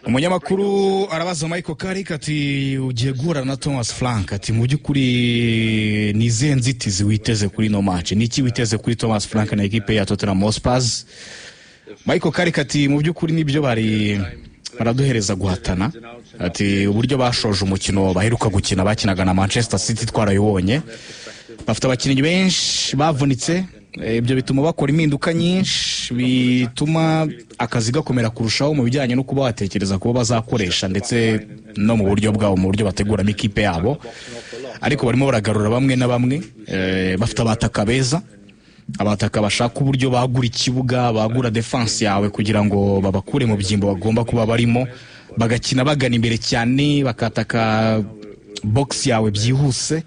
Umunyamakuru arabaza Michael Carrick ati: "Ugiye guhura na Thomas Frank," ati: "Mu by'ukuri ni izihe nzitizi witeze kuri ino match? Ni iki witeze kuri Thomas Frank na ekipe ya Tottenham Hotspur?" Michael Carrick ati: "Mu by'ukuri nibyo, bari baraduhereza guhatana," ati: "Uburyo bashoje umukino baheruka gukina, bakinaga na Manchester City, twarayibonye. Bafite abakinnyi benshi bavunitse, ibyo bituma bakora impinduka nyinshi, bituma akazi gakomera kurushaho mu bijyanye no kuba watekereza kuba bazakoresha, ndetse no mu buryo bwabo, mu buryo bateguramo ikipe yabo. Ariko barimo baragarura bamwe na bamwe, bafite abataka beza, abataka bashaka uburyo bagura ikibuga, bagura defense yawe kugira ngo babakure mu byimbo bagomba kuba barimo, bagakina bagana imbere cyane, bakataka box yawe byihuse.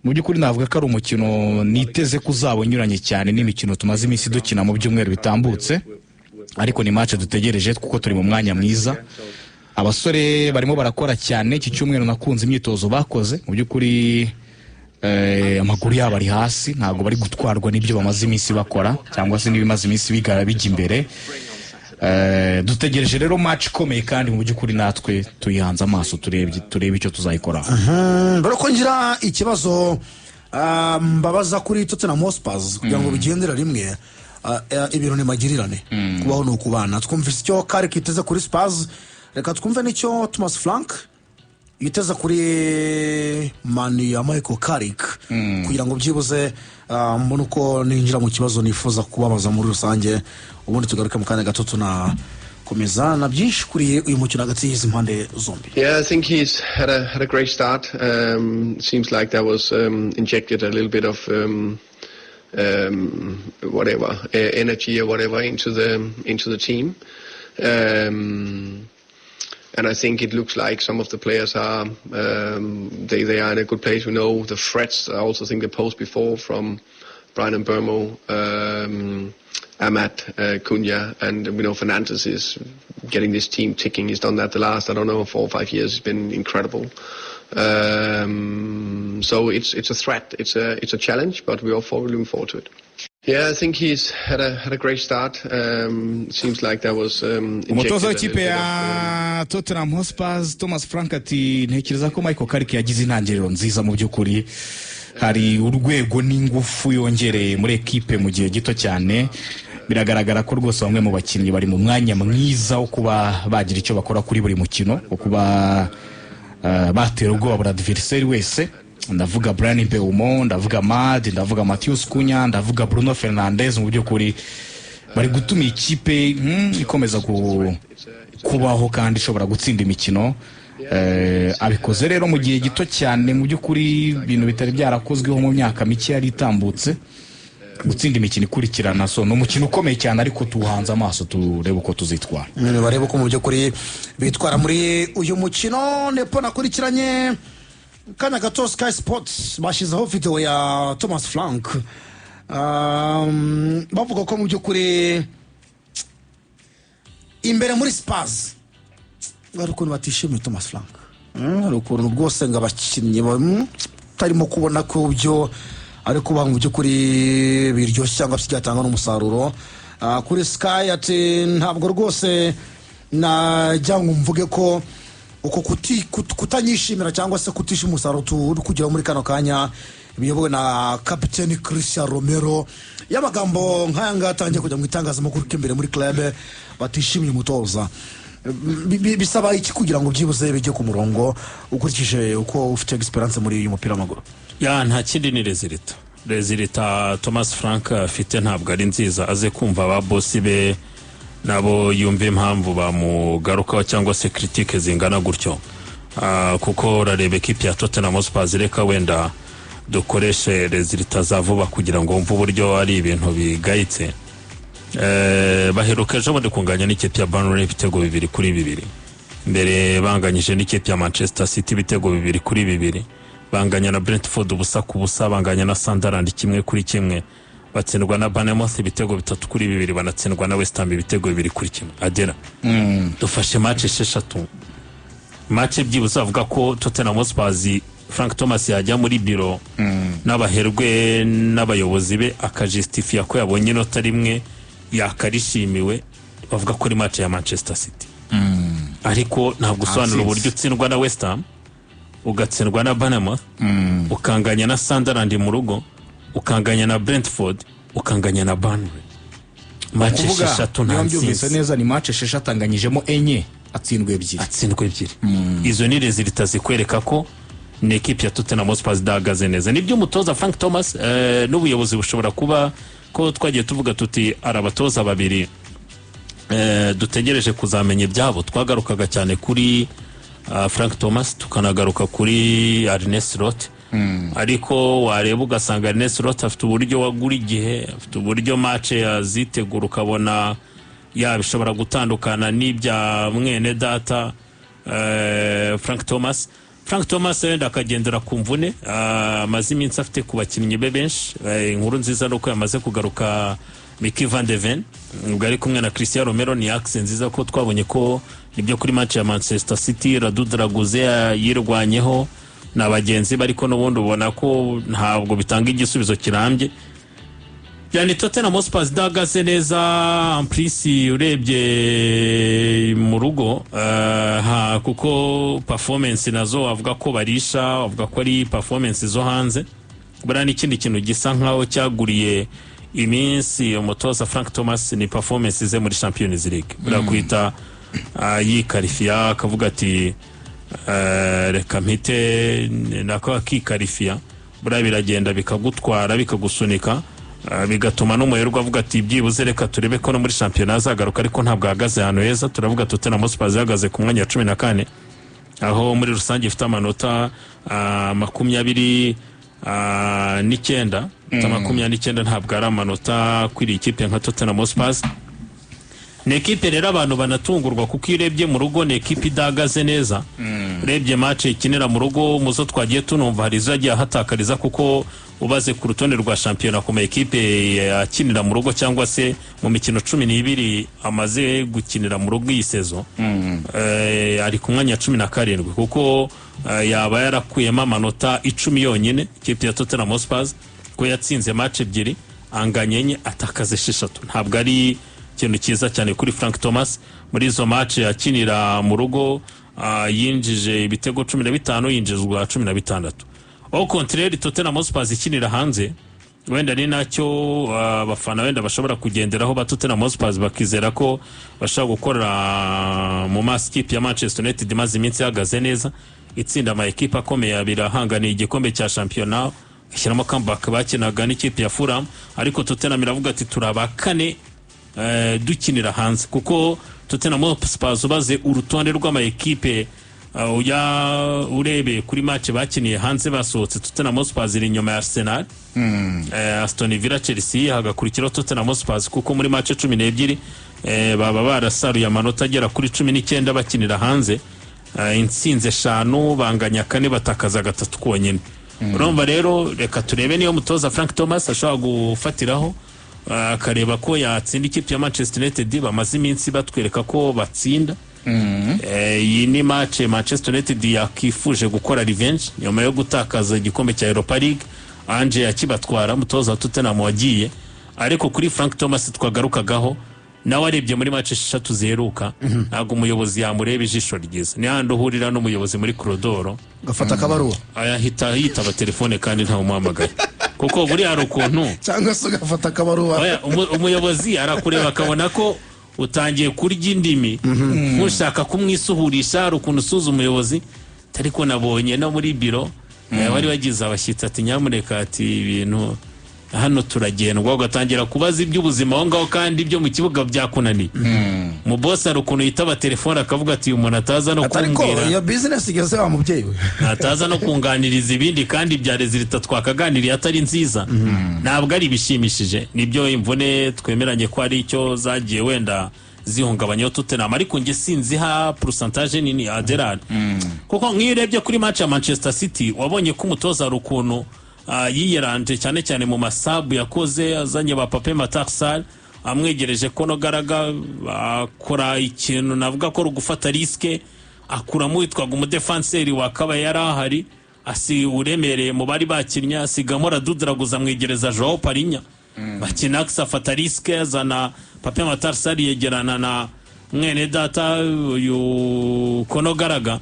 Mu by'ukuri navuga ko ari umukino niteze ko uzaba unyuranye cyane n'imikino tumaze iminsi dukina mu byumweru bitambutse, ariko ni match dutegereje kuko turi mu mwanya mwiza. Abasore barimo barakora cyane. Iki cyumweru nakunze imyitozo bakoze. Mu by'ukuri amaguru yabo ari hasi, ntabwo bari gutwarwa n'ibyo bamaze iminsi bakora cyangwa se n'ibimaze iminsi bigara bijya imbere. Dutegereje rero match ikomeye, kandi mu by'ukuri natwe tuyihanze amaso, turebye turebe icyo tuzayikoraho." Mbere ko ngira ikibazo mbabaza kuri Tottenham Hotspur, kugira ngo bigendera rimwe, ibintu ni magirirane, kubaho ni ukubana. Twumvise icyo Carrick kiteze kuri Spurs, reka twumve n'icyo Thomas Frank yiteze kuri Man U ya Michael Carrick, kugira ngo byibuze mbone uko ninjira mu kibazo nifuza kubabaza muri rusange, ubundi tugaruke mu kanya gato tunakomeza na byinshi kuri uyu mukino hagati y'izi mpande zombi. Yeah, I think he's had a great start. Seems like there was injected a little bit of whatever energy or whatever into the team. And I think it looks like some of the players are they are in a good place. We know the threats. I also think the post before from Bryan Mbeumo, Amad, Cunha, and we know Fernandes is getting this team ticking. He's done that the last, I don't know, 4 or 5 years. It's been incredible. So it's a threat. It's a challenge, but we are forward, looking forward to it. Yeah, I think he's had a great start. Seems like there was Umutoza w'ikipe ya Tottenham Hotspur, Thomas Frank, ati: "Ntekereza ko Michael Carrick yagize intangiriro nziza. Mu by'ukuri hari urwego n'ingufu yongereye muri ekipe mu gihe gito cyane. Biragaragara ko rwose bamwe mu bakinnyi bari mu mwanya mwiza wo kuba bagira icyo bakora kuri buri mukino, wo kuba batera ubwoba buri adversaire wese. Ndavuga Bryan Mbeumo, ndavuga Amad, ndavuga Matheus Cunha, ndavuga Bruno Fernandes. Mu by'ukuri bari gutuma ikipe ikomeza kubaho kandi ishobora gutsinda imikino. Abikoze rero mu gihe gito cyane, mu by'ukuri ibintu bitari byarakozweho mu myaka mike yari itambutse, gutsinda imikino ikurikirana. So ni umukino ukomeye cyane, ariko tuwuhanze amaso, turebe uko tuzitwara." Barebe uko mu by'ukuri bitwara muri uyu mukino. Nepo, nakurikiranye kanya gato Sky Sports, bashyizeho videwo ya Thomas Frank, bavuga ko mu by'ukuri imbere muri Spurs hari ukuntu batishimiye Thomas Frank. Hari ukuntu rwose ngo abakinnyi batarimo kubona ko byo ari kubaha mu by'ukuri biryoshye cyangwa se byatanga n'umusaruro. Kuri Sky ati: "Ntabwo rwose najya ngo mvuge ko uko kutanyishimira cyangwa se kutishimira umusaruro turi kugeraho muri kano kanya biyobowe na kapiteni Cristian Romero." Y'amagambo nk'aya ngaya atangiye kujya mu itangazamakuru k'imbere muri club batishimiye umutoza, bisaba iki kugira ngo byibuze bijye ku murongo, ukurikije uko ufite experience muri uyu mupira w'amaguru? Ya, nta kindi, ni résultat. Résultat Thomas Frank afite ntabwo ari nziza. Aze kumva ba boss be nabo, yumva impamvu bamugarukaho cyangwa se critiques zingana gutyo. Kuko urareba ekipi ya Tottenham Hotspur, reka wenda dukoreshe résultats za vuba kugira ngo wumve uburyo ari ibintu bigayitse. Baheruka ejo bundi kunganya n'ikipe ya Burnley ibitego 2-2. Mbere banganyije n'ikipe ya Manchester City ibitego 2-2, banganya na Brentford 0-0, banganya na Sunderland 1-1, batsindwa na Bournemouth ibitego 3-2, banatsindwa na West Ham ibitego 2-1. Agera dufashe match esheshatu, match byibuze avuga ko Tottenham Hotspur, Frank Thomas yajya muri biro n'abaherwe n'abayobozi be akajisitifiya ko yabonye inota rimwe yakarishimiwe, bavuga ko ari match ya Manchester City. Ariko ntabwo usobanura Ntsinzi. uburyo utsindwa na West Ham, ugatsindwa na Bournemouth, ukanganya na Sunderland mu rugo, ukanganya na Brentford, ukanganya na Burnley, match Kuvuga 6 nta niba mbyumvise ntsinzi. neza, ni match 6 anganyijemo 4, atsindwa 2. Atsindwa 2. Izo ni résultats zikwereka ko ni ekipi ya Tottenham Hotspur idahagaze neza. Nibyo, umutoza Frank Thomas n'ubuyobozi bushobora kuba ko twagiye tuvuga tuti ari abatoza babiri dutegereje kuzamenya ibyabo. Twagarukaga cyane kuri Frank Thomas, tukanagaruka kuri Arne Slot, ariko wareba ugasanga Arne Slot afite uburyo wagura igihe, afite uburyo match yazitegura, ukabona yabishobora gutandukana n'ibya mwene data Frank Thomas. Frank Thomas wenda akagendera ku mvune amaze iminsi afite ku bakinnyi be benshi. Inkuru nziza ni uko yamaze kugaruka Micky van de Ven, ubwo ari kumwe na Christian Romero. Ni axe nziza ko twabonye ko nibyo kuri match ya Manchester City Radu Draguze yirwanyeho na bagenzi be, ariko n'ubundi ubona ko ntabwo bitanga igisubizo kirambye. Yani Tottenham Hotspur idahagaze neza, en plus urebye mu rugo kuko performance nazo wavuga ko barisha, wavuga ko ari performance zo hanze. Buriya n'ikindi kintu gisa nkaho cyaguriye iminsi umutoza Frank Thomas ni performance ze muri Champions League. Buriya kwita yikarifiya akavuga ati reka mpite nako akikarifiya, buriya biragenda bikagutwara, bikagusunika, bigatuma n'umuherwe avuga ati byibuze reka turebe ko no muri shampiyona azagaruka, ariko ntabwo ahagaze ahantu heza. Turavuga Tottenham Hotspur ihagaze ku mwanya wa 14, aho muri rusange ifite amanota 29. 29 ntabwo ari amanota akwiriye ikipe nka Tottenham Hotspur. Ni ekipe rero abantu banatungurwa, kuko iyo urebye mu rugo ni ekipe idahagaze neza. Urebye match ikinira mu rugo, muzo twagiye tunumva hari izo yagiye ahatakariza, kuko ubaze ku rutonde rwa shampiyona ku ma ekipe akinira mu rugo, cyangwa se mu mikino 12 amaze gukinira mu rugo iyi saison, ari ku mwanya wa 17, kuko yaba yarakuyemo amanota 10 yonyine ikipe ya Tottenham Hotspur, ko yatsinze match 2, anganya 4, atakaza 6. Ntabwo ari ikintu cyiza cyane kuri Frank Thomas. Muri izo match akinira mu rugo yinjije ibitego 15, yinjizwa 16. Au contraire, Tottenham Hotspur ikinira hanze, wenda ni nacyo abafana wenda bashobora kugenderaho ba Tottenham Hotspur, bakizera ko bashobora gukora mu maso ikipe ya Manchester United imaze iminsi ihagaze neza, itsinda ama ekipe akomeye abiri ahanganiye igikombe cya shampiyona, ishyiramo comeback bakinaga n'ikipe ya Fulham. Ariko Tottenham iravuga ati turi aba kane dukinira hanze, kuko Tottenham Hotspur ubaze urutonde rw'ama ekipe ujya urebeye kuri match bakiniye hanze basohotse, Tottenham Hotspur iri inyuma ya Arsenal, Aston Villa, Chelsea, hagakurikiraho Tottenham Hotspur, kuko muri match 12 baba barasaruye amanota agera kuri 19 bakinira hanze, intsinzi 5, banganya 4, batakaza 3 konyine. Urumva rero, reka turebe niyo mutoza Frank Thomas ashobora gufatiraho akareba ko yatsinda ikipe ya Manchester United bamaze iminsi batwereka ko batsinda. Iyi ni match Manchester United yakifuje gukora revenge nyuma yo gutakaza igikombe cya Europa League, Ange yakibatwara, umutoza wa Tottenham wagiye. Ariko kuri Frank Thomas twagarukagaho, nawe arebye muri match 6 ziheruka, ntabwo umuyobozi yamureba ijisho ryiza. Ni handi uhurira n'umuyobozi muri korodoro, gafata akabaruwa, ayahita yitaba telefone kandi ntawe umuhamagaye, kuko buriya hari ukuntu cyangwa se ugafata akabaruwa. Oya, umuyobozi arakureba akabona ko utangiye kurya indimi ntushaka kumwisuhurisha. Hari ukuntu usuza umuyobozi, ariko nabonye no muri biro bari bagize abashyitsi, ati nyamuneka, ati ibintu hano turagendwa, ugatangira kubaza iby'ubuzima aho ngaho kandi ibyo mu kibuga byakunaniye. Mu boss hari ukuntu yitaba telefone akavuga ati uyu muntu ataza no ariko kumbwira iyo business igeze wa mubyeyi we, ataza no kunganiriza ibindi kandi bya résultats twakaganiriye atari nziza. Ntabwo ari ibishimishije. Nibyo, imvune twemeranye ko ari icyo zagiye wenda zihungabanyaho Tottenham, ariko njye sinziha pourcentage nini aderari, kuko nk'iyo urebye kuri match ya Manchester City wabonye ko umutoza hari ukuntu yiyeranje cyane cyane mu ma sub yakoze, azanye ba Pape Matar Sarr, amwegereje Conor Gallagher, akora ikintu navuga ko ari ugufata risque, akuramo witwaga umudefanseri wakabaye yari ahari asi uremereye mu bari bakinnye, asigamo Radu Draguza, amwegereza Joao Palhinha, bakina afata risque, azana Pape Matar Sarr yegerana na Mwene data uyu Conor Gallagher,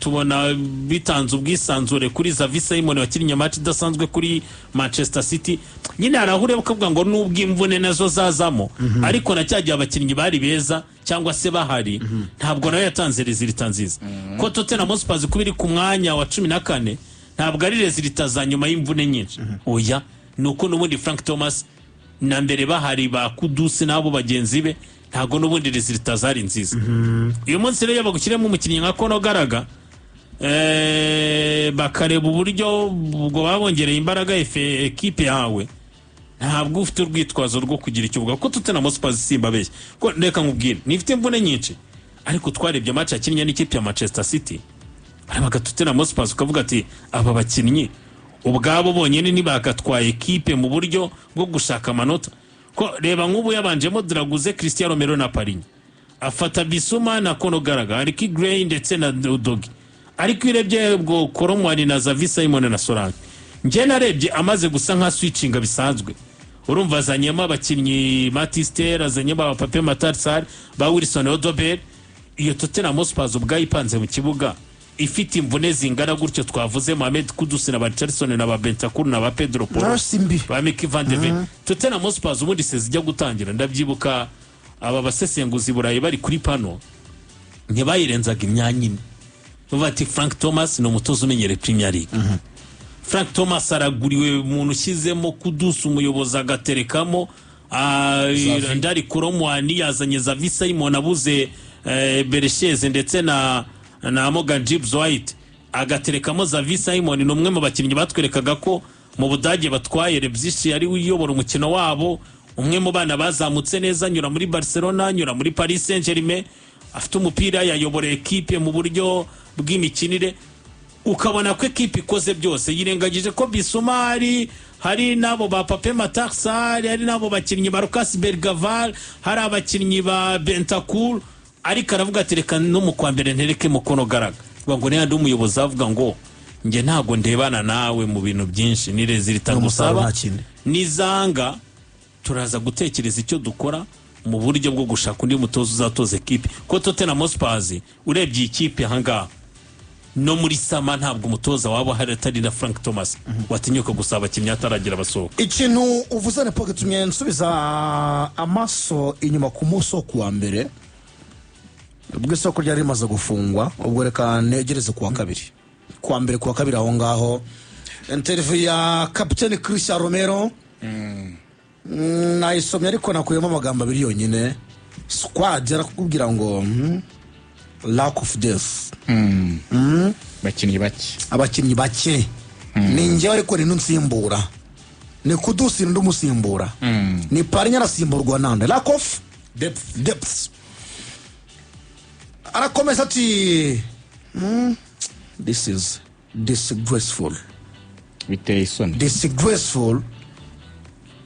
tubona bitanze ubwisanzure kuri Xavi Simons wakinnye match idasanzwe kuri Manchester City. Nyine hari aho ureba ukavuga ngo nubwo imvune nazo zazamo, ariko na cya gihe abakinnyi bari beza cyangwa se bahari, ntabwo nawe yatanze résultat nziza. Ko Tottenham Hotspur kuba iri ku mwanya wa 14 ntabwo ari résultat za nyuma y'imvune nyinshi, oya, ni uko n'ubundi Frank Thomas na mbere bahari ba Kudus n'abo bagenzi be, ntabwo n'ubundi résultat zari nziza. Uyu munsi rero iyo bagushyiremo umukinnyi nka Conor Gallagher, bakareba uburyo ubwo babongereye imbaraga ekipe yawe, ntabwo ufite urwitwazo rwo kugira icyo uvuga ko Tottenham Hotspur, simbabeshya ko reka nkubwire, ntifite imvune nyinshi, ariko twarebye match yakinnye n'ikipe ya Manchester City, barabaga Tottenham Hotspur ukavuga ati aba bakinnyi ubwabo bonyine ntibakatwaye ekipe mu buryo bwo gushaka amanota. Ko reba nk'ubu yabanjemo Draguze, Cristian Romero na Palhinha, afata Bissouma na Conor Gallagher, Archie Gray ndetse na Udogie, ariko iyo urebye ubwo Kolo Muani na Xavi Simons na Solanke, njye narebye amaze gusa nka switchinga bisanzwe. Urumva azanyemo abakinnyi Mathys Tel, azanyemo aba Pape Matar Sarr, ba Wilson Odobert. Iyo Tottenham Hotspur ubwayo ipanze mu kibuga ifite imvune zingana gutyo twavuze, Mohamed Kudus na ba Richarlison na ba Bentancur na ba Pedro Porro, Nayo si mbi. ba Micky van de Ven, Tottenham Hotspur ubundi se zijya gutangira, ndabyibuka aba basesenguzi Burayi bari kuri pano ntibayirenzaga imyanya ine, bavuga ati Frank Thomas ni umutoza umenyereye Premier League. Frank Thomas araguriwe umuntu ushyizemo Kudus, umuyobozi agaterekamo Randal Kolo Muani, yazanye Xavi Simons abuze Beresheze ndetse na Morgan Gibbs White, agaterekamo Xavi Simons. Ni umwe mu bakinnyi batwerekaga ko mu Budage batwaye Leipzig, ari we uyobora umukino wabo, umwe mu bana bazamutse neza, anyura muri Barcelona, anyura muri Paris Saint Germain, afite umupira yayobora ekipe mu buryo bw'imikinire, ukabona ko ekipe ikoze byose, yirengagije ko Bissouma hari n'abo ba Pape Matar Sarr, hari n'abo bakinnyi ba Lucas Bergvall, hari abakinnyi ba Bentancur, ariko aravuga ati reka no mu kwa mbere ntereke mukono garaga. Vuga ngo niba umuyobozi avuga ngo njye ntabwo ndebana nawe mu bintu byinshi, ni résultat Ni umusaruro, ngusaba nta kindi. Nizanga turaza gutekereza icyo dukora mu buryo bwo gushaka undi mutoza uzatoza ekipe. Ko Tottenham Hotspur urebye iyi kipe ahangaha no muri summer, ntabwo umutoza waba ahari atari na Frank Thomas watinyuka gusaba abakinnyi ataragira abasohoka. Ikintu uvuze ne poke tumye nsubiza amaso inyuma ku munsi wo kuwa mbere, ubwo isoko ryari rimaze gufungwa. Ubwo reka negereze kuwa kabiri, kuwa mbere, kuwa kabiri aho ngaho, interview ya kapiteni Christian Romero nayisomye, ariko nakuyemo amagambo abiri yonyine. Squad arakubwira ngo lack of depth. Abakinnyi bake. Abakinnyi bake. Ni njyewe, ariko ni n'unsimbura, ni Kudus, undi umusimbura ni Palhinha, arasimburwa nande? Lack of depth. Depth. Arakomeza ati this is disgraceful." Biteye isoni. Disgraceful.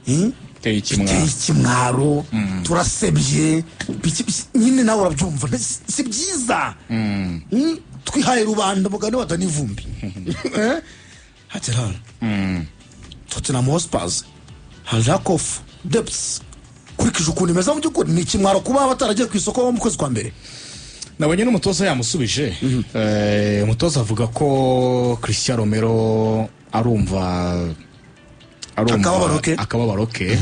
Biteye ikimwaro. Biteye ikimwaro, turasebye. Nyine nawe urabyumva, si byiza. Twihaye rubanda mugani wa Dani Vumbi. Hatirara Tottenham Hotspurs hari lack of depth. Kurikije ukuntu imeze, mu by'ukuri ni ikimwaro kuba bataragiye ku isoko mu kwezi kwa mbere. Nabonye n'umutoza yamusubije. Umutoza avuga ko Christian Romero arumva Akababaro ke. Akababaro ke,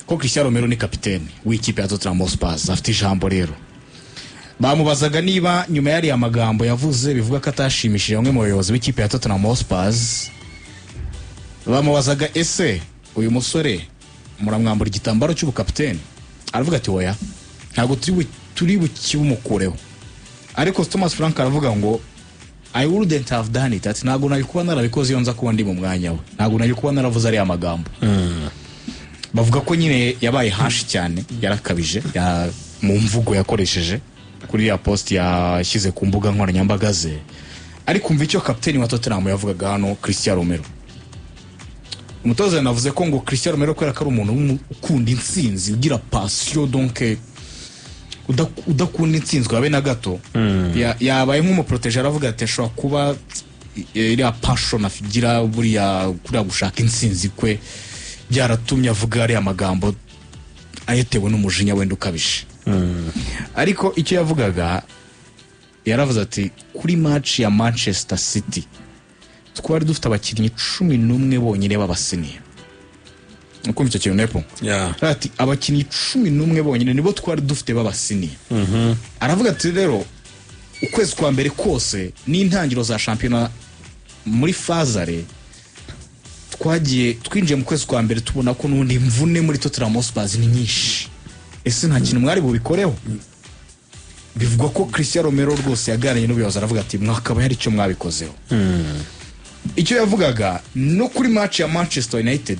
ko Christian Romero ni kapiteni w'ikipe ya Tottenham Hotspur, afite ijambo. Rero bamubazaga niba nyuma y'ariya magambo yavuze bivuga ko atashimishije bamwe mu bayobozi b'ikipe ya Tottenham Hotspur, bamubazaga ese uyu musore muramwambura igitambaro cy'ubukapiteni? Aravuga ati oya, ntabwo turi bukibumukureho. Ariko Thomas Frank aravuga ngo "I wouldn't have done it", ati ntabwo nari kuba narabikoze iyo nza kuba ndi mu mwanya we, ntabwo nari kuba naravuze ariya magambo. Bavuga ko nyine yabaye harsh cyane, yarakabije mu mvugo yakoresheje kuri ya post yashyize ku mbuga nkoranyambaga ze. Ariko umva icyo kapiteni wa Tottenham yavugaga hano, Christian Romero. Umutoza yanavuze ko ngo Christian Romero, kubera ko ari umuntu ukunda intsinzi, ugira passion, donc udakunda intsinzwe habe na gato, yabaye nk'umuprotégé. Aravuga ati ashobora kuba iriya passion agira, buriya kuriya gushaka intsinzi kwe, byaratumye avuga ariya magambo ayetewe n'umujinya wenda ukabije. Ariko icyo yavugaga, yaravuze ati kuri match ya Manchester City twari dufite abakinnyi 11 bonyine b'aba senior. Ukumva icyo kintu, Nepo? Yeah. Ati abakinnyi 11 bonyine nibo twari dufite b'aba senior. Aravuga ati rero ukwezi kwa mbere kose n'intangiriro za shampiyona muri fazare, twagiye twinjiye mu kwezi kwa mbere tubona ko n'ubundi imvune muri Tottenham Hotspur ni nyinshi. Ese nta kintu mwari bubikoreho? Bivugwa ko Cristian Romero rwose yaganiriye n'ubuyobozi, aravuga ati mwakaba hari icyo mwabikozeho. Icyo yavugaga no kuri match ya Manchester United,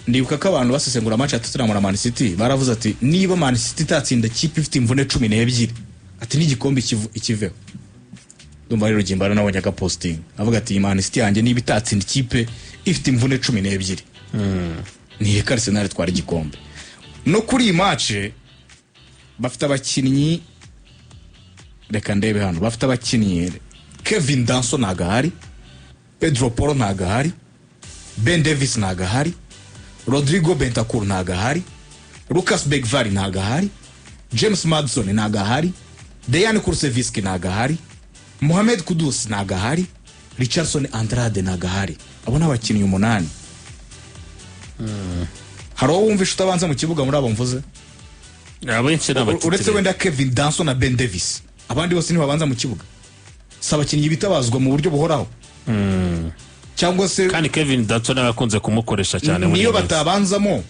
ndibuka ko abantu basesengura match ya Tottenham na Man City baravuze ati niba Man City itatsinda kipe ifite imvune 12, ati n'igikombe ikiveho. Ndumva rero Gimbana nabonye agaposting avuga ati iyi Man City yanjye niba itatsinda ikipe ifite imvune 12, ntireka Arsenal itwara igikombe. No kuri iyi match bafite abakinnyi, reka ndebe hano, bafite abakinnyi: Kevin Danso ntago ahari, Pedro Porro ntago ahari, Ben Davis ntago ahari, Rodrigo Bentancur ntago ahari, Lucas Bergvall ntago ahari, James Maddison ntago ahari, Dejan Kulusevski ntago ahari, Mohamed Kudus ntago ahari, Richardson Andrade ntago ahari. Abo ni abakinnyi umunani. Hari uwo wumvisha utabanza mu kibuga muri abo mvuze? Abenshi ni Uretse aba titulaire. wenda Kevin Danso na Ben Davis, abandi bose ntibabanza mu kibuga. Si abakinnyi bitabazwa mu buryo buhoraho cyangwa se Kandi Kevin Danso nawe akunze kumukoresha cyane muri niyo iyi minsi. batabanzamo,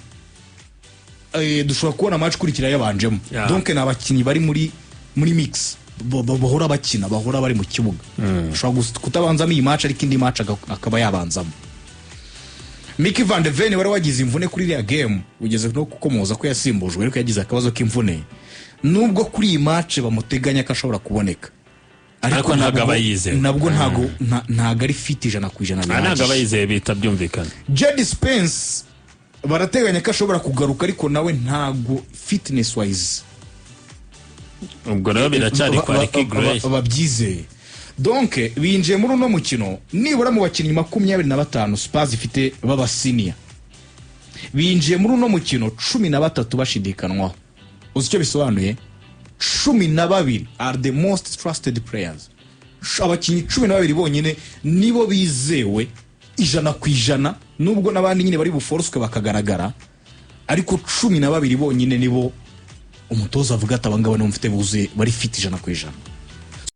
dushobora kubona match ikurikira yabanjemo. Donc ni abakinnyi bari muri mix, bahora bakina, bahora bari mu kibuga. Ushobora kutabanzamo iyi match, ariko indi match akaba yabanzamo. Micky van de Ven wari wagize imvune kuri iriya game, ugeze no kukomoza ko yasimbujwe ariko yagize akabazo k'imvune, nubwo kuri iyi match bamuteganya ko ashobora kuboneka, Ariko ntabwo aba yizewe. Nabwo ntabwo ari fit 100% Ah, ntabwo aba bihagije. yizeye, bihita byumvikana. Djed Spence barateganya ko ashobora kugaruka, ariko nawe ntabwo fitness wise Ubwo rero biracyari kwa Ricky Gray. Babyizeye. Donc binjiye muri uno mukino nibura mu bakinnyi 25 Spurs ifite b'aba senior, binjiye muri uno mukino 13 bashidikanwaho. Uzi icyo bisobanuye? 12 are the most trusted players. Abakinnyi 12 bonyine nibo bizewe 100%, nubwo n'abandi nyine bari buforoswe bakagaragara, ariko 12 bonyine nibo umutoza avuga ati abangaba nibo mfite buzuye, bari fit 100%.